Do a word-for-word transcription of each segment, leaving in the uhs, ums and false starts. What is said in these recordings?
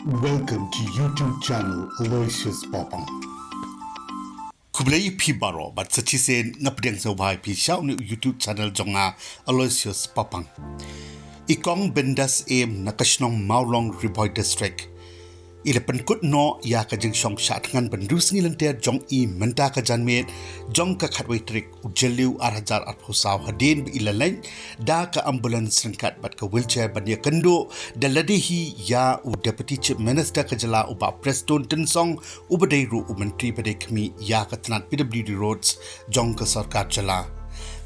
Welcome to YouTube channel Aloysius Papang. Khublei phi baroh bad sa shisien nga pdiang sngewbha ïa phi sha une u YouTube channel jong nga Aloysius Papang. I Kong Bindas Syiem na ka shnong Mawlong, Ri Bhoi District, i la pynkut noh ïa ka jingshong shah thngan ban riewsngi lynter jong i mynta ka janmiet jong ka khatwei tarik u Jylliew ar hajar arphew saw hadien ba i la leit da ka ambulance ryngkat bad ka wheelchair ban ïakynduh da lade hi ïa u Deputy Chief Minister ka jylla u Bah Prestone Tynsong, uba dei ruh u Myntri ba dei khmih ïa ka tnat P W D Roads jong ka sorkar jylla.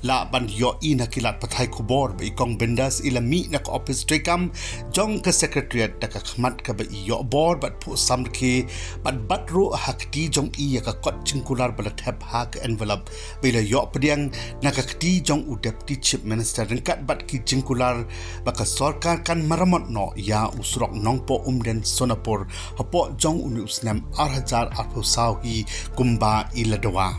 Lah ban ïohi na ki lad pathai khubor ba i Kong Bindas i la mih na ka ophis treikam jong ka Secretariat da ka khmat kaba i ïoh bor bad phuh samrkhie bad bat ruh ha kti jong i ïa ka kot jingkular ba la thep ha ka envelope ba i la ïoh pdiang na ka kti jong u Deputy Chief Minister ryngkat bad ki jingkular ba ka sorkar kan maramot noh ïa u surok Nongpoh Umden Sonapur hapoh jong une u snem ar hajar arphew saw hi kumba i la dawa.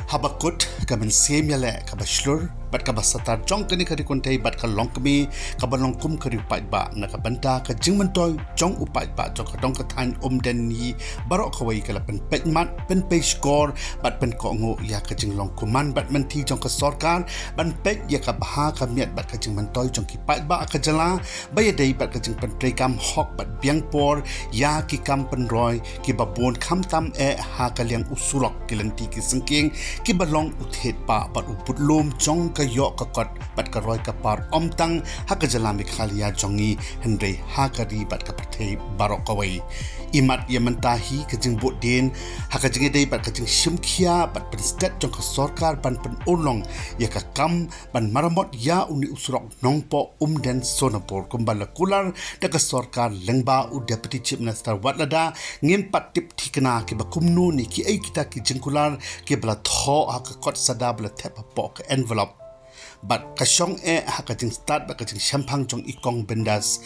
Haba kut, ka mynsiem ïaleh kaba shlur bad kaba satar jong kane ka ri kynthei bad ka longkmie kaba long kum ka riewpaidbah na ka bynta ka jingmyntoi jong u paidbah jong ka dong ka thaiñ Umden hi baroh kawei ka la pynpeit mat, pynpeit shkor bad pynkohnguh ïa ka jinglong kuman bad mynthi jong ka sorkar ban peit ïa ka bha ka miat bad ka jingmyntoi jong ki paidbah ka jylla ba ïadei bad ka jingpyntreikam hok bad biang por ïa ki kam pynroi kiba bun, khamtam eh ha ka liang u surok, ki lynti ki syngkien kiba long u thied pah bad u budlum jong ka ïoh ka kot bad ka roi ka par, ym tang ha ka jylla Meghalaya jong ngi hynrei ha ka ri bad ka pyrthei baroh kawei. Imat ïa mynta hi ka jingbud dien ha ka jingïadei bad ka jingshimkhia bad pynstet jong ka sorkar ban pynurlong ïa ka kam ban maramot ïa une u surok Nongpoh Umden Sonapur kumba la kular da ka sorkar lyngba u Deputy Chief Minister, wat lada ngim pat tip thikna kiba kumno ne kiei kita ki jingkular kiba la thoh ha ka kot sada ba la thep hapoh ka envelope. Bad ka shong eh ha ka jingstad bad ka jingshemphang jong i Kong Bindas,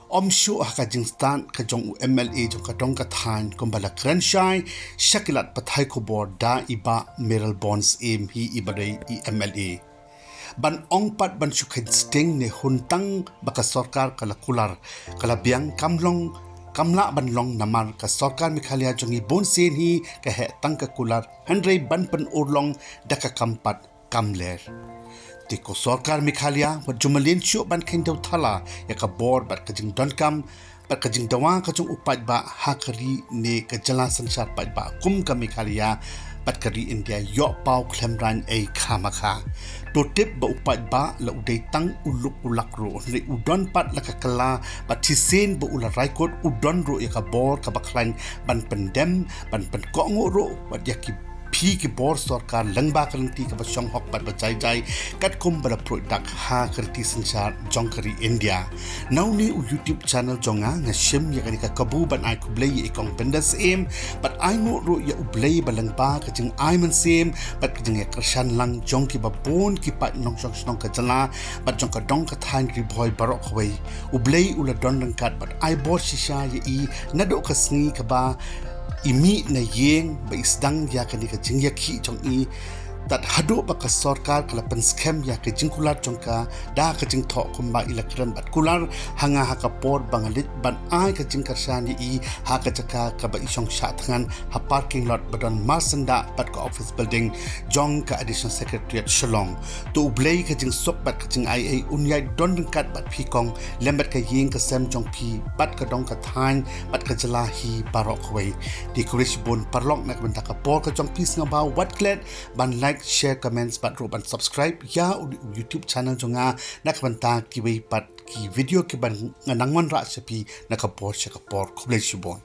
ym shuh ha ka jingstad ka jong u M L A jong ka dong ka thaiñ kumba la kren shai sha ki lad pathai khubor da i Bah Mayralborn Syiem hi iba dei i M L A. Ban ong pat ban shu kheiñ sting ne hun tang ba ka sorkar ka la kular, ka la biang, kam long, kam lah ban long namar ka sorkar Meghalaya jong ngi bun sien hi ka heh tang ka kular hynrei ban pynurlong da ka kam pat kam ler. Te ko sorkar Meghalaya, wat ju mlien shuh ban kheiñ dew thala ïa ka bor bad ka jingdonkam bad ka jingdawa ka jong u paidbah ha ka ri ne ka jylla synshar paidbah kum ka Meghalaya bad ka ri India, ïoh paw khlem raiñ ei kha ma kha. To tip ba u paidbah la u dei tang u luk u lak ruh hynrei u don pat la ka kylla bad shisien ba u la rai kut u don ruh ïa ka bor kaba khlaiñ ban pyndem, ban pynkohnguh ruh wat ïa ki phi ki bor sorkar lyngba ka lynti kaba shong hok bad ba jai jai katkum ba la pruid dak ha ka riti synshar jong ka ri India. Na une u YouTube channel jong nga, nga shim ïa kane ka kabu ban ai khublei ïa i Kong Bindas Syiem bad ai nguh ruh ïa U Blei ba lyngba ka jingai mynsiem bad ka jingïakyrshan lang jong kiba bun ki paid nongshong shnong ka jylla bad jong ka dong ka thaiñ Ri Bhoi baroh kawei, U Blei u la don ryngkat bad ai bor shisha ïa i naduh ka sngi kaba i mih na ïing ba i sdang ïa kane ka jingïakhih jong i, tad haduh ba ka sorkar ka la pynskhem ïa ka jingkular jong ka da ka jingthoh kumba i la kren bad kular ha nga ha ka por ba nga leit ban ai ka jingkyrshan ïa i ha ka jaka kaba i shong shah thngan ha parking lot ba don marsyndah bad ka office building jong ka Additional Secretariat Shillong. To U Blei ka jingsuk bad ka jingai ei un ïai don ryngkat bad phi Kong lem bad ka ïing ka sem jong phi bad ka dong ka thaiñ bad ka jylla hi baroh kawei. Te khublei shibun paralok na ka bynta ka por ka jong phi, sngewbha wat klet ban like, share, comments bad ruh ban subscribe ïa u YouTube channel jong nga na ka bynta kiwei pat ki video kiban nga nang wanrah sha phi na ka por sha ka por. Khublei shibun.